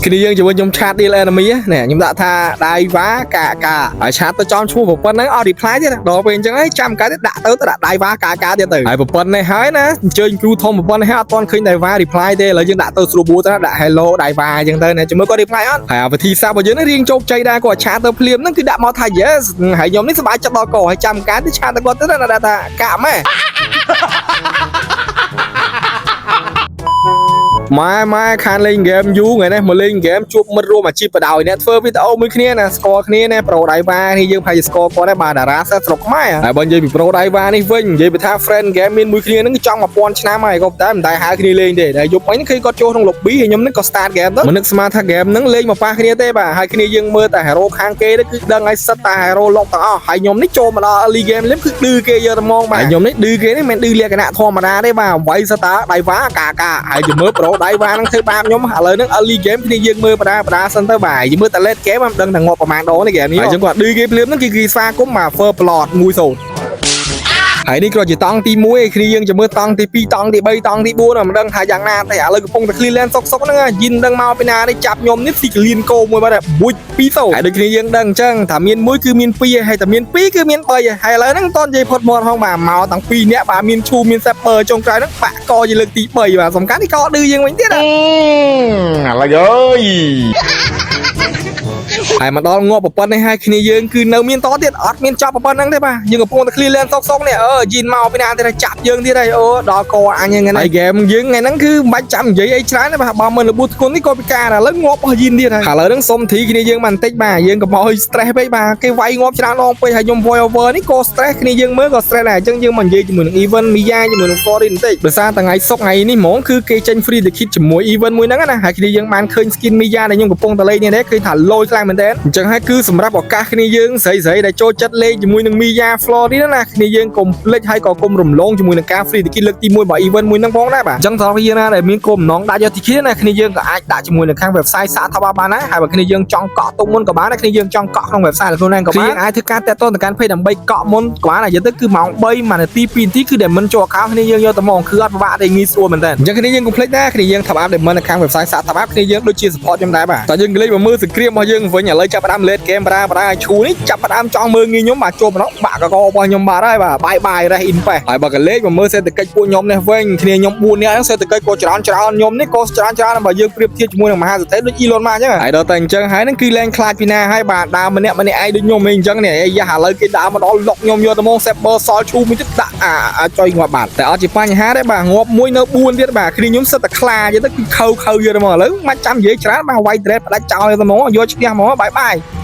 គ្នាយើងជាមួយខ្ញុំ chat deal enemy នេះខ្ញុំដាក់ថាដៃវ៉ាកាកាហើយ chat ទៅចំឈ្មោះប្រពន្ធហ្នឹងអត់ reply ទៀតដល់ពេលអញ្ចឹងហើយចាំកាទៀតដាក់ទៅទៅដាក់ដៃវ៉ាកាកាទៀតទៅហើយប្រពន្ធនេះហើយណាអញ្ជើញគ្រូធំប្រពន្ធនេះហើយអត់ទាន់ឃើញដៃវ៉ា reply ទេឥឡូវយើងដាក់ទៅស្រួលបួទៅដាក់ hello ដៃវ៉ាអញ្ចឹងទៅណាជាមួយគាត់ reply អត់ហើយវិធីសាស្ត្ររបស់យើងនេះរៀងជោគជ័យដែរគាត់ chat ទៅភ្លាមហ្នឹងគឺដាក់មកថា yes ហើយខ្ញុំនេះសប្បាយចិត្តដល់កហើយចាំកាទៀត chat ទៅគាត់ទៅដាក់ថាកាក់ម៉ែ ម៉ែម៉ែខានលេងហ្គេមយូរថ្ងៃនេះមកលេងហ្គេមជួបមិត្តរួមអាជីពបដ ாய் អ្នកធ្វើវីដេអូមួយគ្នាណាស្គាល់គ្នាណាប្រូដៃវ៉ានេះយើងប្រហែលជាស្គាល់គាត់ដែរបាទតារាសិស្សស្រុកខ្មែរហើយបើនិយាយពីប្រូដៃវ៉ានេះវិញនិយាយពីថា friend game មានមួយគ្នាហ្នឹងចង់1000ឆ្នាំហើយក៏តែមិនដែលហៅគ្នាលេងទេតែយប់មិញឃើញគាត់ចូលក្នុង lobby ហើយខ្ញុំនេះក៏ start game ទៅមិននឹកស្មានថា game ហ្នឹងលេងមកប៉ះគ្នាទេបាទហើយគ្នាយើងមើលតែ hero ខាងគេទៅគឺដឹងហើយសិតតែ hero លុកទាំងអស់ហើយខ្ញុំនេះចូលមកដល់ early game លេងគឺឌឺគេយកតែហ្មងបាទហើយខ្ញុំនេះឌឺគេនេះមិនឌឺលក្ខណៈធម្មតាទេបាទវាយសិតតាដៃវ៉ាកាកាហើយជាមើលប្រូដៃវ៉ាហ្នឹងធ្វើបាបខ្ញុំឥឡូវហ្នឹង early game គ្នាយើងមើលបដាបដាសិនទៅបាទយមើលតែ late game មិនដឹងថាងាប់ប្រហែលដងនេះ game នេះហើយចឹងគាត់ឌឺគេភ្លាមហ្នឹងគេស្វាគមន៍បាទ first blood 1-0ហើយនេះគ្រាន់ជាតង់ទី1ឯគ្នាយើងจะមើលតង់ទី2តង់ទី3តង់ទី4មិនដឹងថាយ៉ាងណាទេឥឡូវកំពុងតែ clear lane សុកសុកហ្នឹងយិនដឹងមកពីណានេះចាប់ខ្ញុំនេះស៊ីក្លៀនកោមួយបាត់បួច2-0ហើយដូចគ្នាយើងដឹងអញ្ចឹងថាមាន1គឺមាន2ហើយតែមាន2គឺមាន3ហើយឥឡូវហ្នឹងតន់និយាយផុតមាត់ហងបាទមកតាំង2នាក់បាទមានឈូមាន Saber ចុងក្រោយហ្នឹងបាក់កជាលើកទី3បាទសំខាន់នេះកឌឺយើងវិញទៀតណា ឥឡូវអើយ ហើយមកដល់ងាប់ប្រប៉ុណ្ណេះហើយគ្នាយើងគឺនៅមានតទៀតអត់មានចប់ប្រប៉ុណ្ណឹងទេបាទយើងកំពុងតែ clear lane សុកសុកនេះអឺយីនមកពីណាទៀតចាប់យើងទៀតហើយអូដល់កអញហ្នឹងហើយ game យើងថ្ងៃហ្នឹងគឺមិនបាច់ចាំនិយាយអីច្រើនទេបាទបើមិនរបួសធ្ងន់នេះក៏ពិការឥឡូវងាប់អស់យីនទៀតហើយឥឡូវហ្នឹងសុំធីគ្នាយើងបានបន្តិចបាទយើងកុំឲ្យ stress ពេកបាទគេវាយងាប់ច្រើនដងពេកហើយខ្ញុំ voice over នេះក៏ stress គ្នាយើងមើលក៏ stress ដែរអញ្ចឹងយើងមកនិយាយជាមួយនឹង event Mia ជាមួយនឹង Foreign បន្តិចដោយសារតែថ្ងៃសុក្រថ្ងៃនេះហ្មងគឺគេចេញ free ticket ជាមួយ event មួយហ្នឹងណាហើយគ្នាយើងបានឃើញ skin Mia ដែលខ្ញុំកំពុងតែលេងនេះទេឃើញថាលយខ្លាំងមែនទែនអញ្ចឹងហើយគឺសម្រាប់ឱកាសគ្នាយើងស្រីស្រីដែលចូលចិត្តលេងជាមួយនឹង Mia Florida ណាគ្នាយើងកុំភ្លេចហើយក៏កុំរំលងជាមួយនឹងការ free ticket លើកទី1របស់ event មួយហ្នឹងផងដែរបាទអញ្ចឹងសម្រាប់យើងណាដែលមានគោលបំណងដាក់យក ticket ណាគ្នាយើងក៏អាចដាក់ជាមួយនឹងខាង website សាក top up បានដែរហើយបើគ្នាយើងចង់កក់ទុកមុនក៏បានដែរគ្នាយើងចង់កក់ក្នុង website ខ្លួនឯងក៏បានអាចធ្វើការតាក់ទងទៅកាន់ page ដើម្បីកក់មុនក៏បានដែរនិយាយទៅគឺម៉ោង3 1នាទី2នាទីគឺដែលមិនចូល account គ្នាយើងយកតែហ្មងគឺអត់ពិបាកទេងាយស្រួលមែនតើអញ្ចឹងគ្នាយើងកុំភ្លេចណាគ្នាយើង top up ដែលមិននៅខាង website សាក top up គ្នាយើងដូចជា support ខ្ញុំដែរបាទតើយើងលេខមកមើលសង្គ្រាមរបស់យើងវិញឥឡូវចាប់ផ្ដើម late game បារាបារាឈូនេះចាប់ផ្ដើមចង់មើលងាយខ្ញុំបាទចូលម្ដងបាក់កករបស់ខ្ញុំបាទហើយបាទបាយបាយ rest in peace ហើយបើក៏លេខមកមើលសេដ្ឋកិច្ចពួកខ្ញុំនេះវិញគ្នាខ្ញុំ4នាក់ហ្នឹងសេដ្ឋកិច្ចក៏ច្រើនច្រើនខ្ញុំនេះក៏ច្រើនច្រើនបើយើងប្រៀបធៀបជាមួយនឹងមហាសេដ្ឋីដូច Elon Musk អញ្ចឹងហើយដល់តែអញ្ចឹងហើយហ្នឹងគឺលែងខ្លាចពីណាហើយបាទដើមម្នាក់ម្នាក់ឯងដូចខ្ញុំឯងអញ្ចឹងនេះអាយ៉ាឥឡូវគេដើមមកដល់លុកខ្ញុំយកទៅមក Saber សល់ឈូមួយទៀតដាក់អាចុយងាប់បាទតែអត់ជាបញ្ហាទេបាទងាប់មួយនៅ4ទៀតបាទគ្នាខ្ញុំសិតតែខ្លាចទៅគឺខៅខៅយកទៅមកឥឡូវមិនចាំនិយាយច្រើនបាទវាយ trade ផ្ដាច់ចោលទៅមកយកឈ្នះមកបាយបាយ។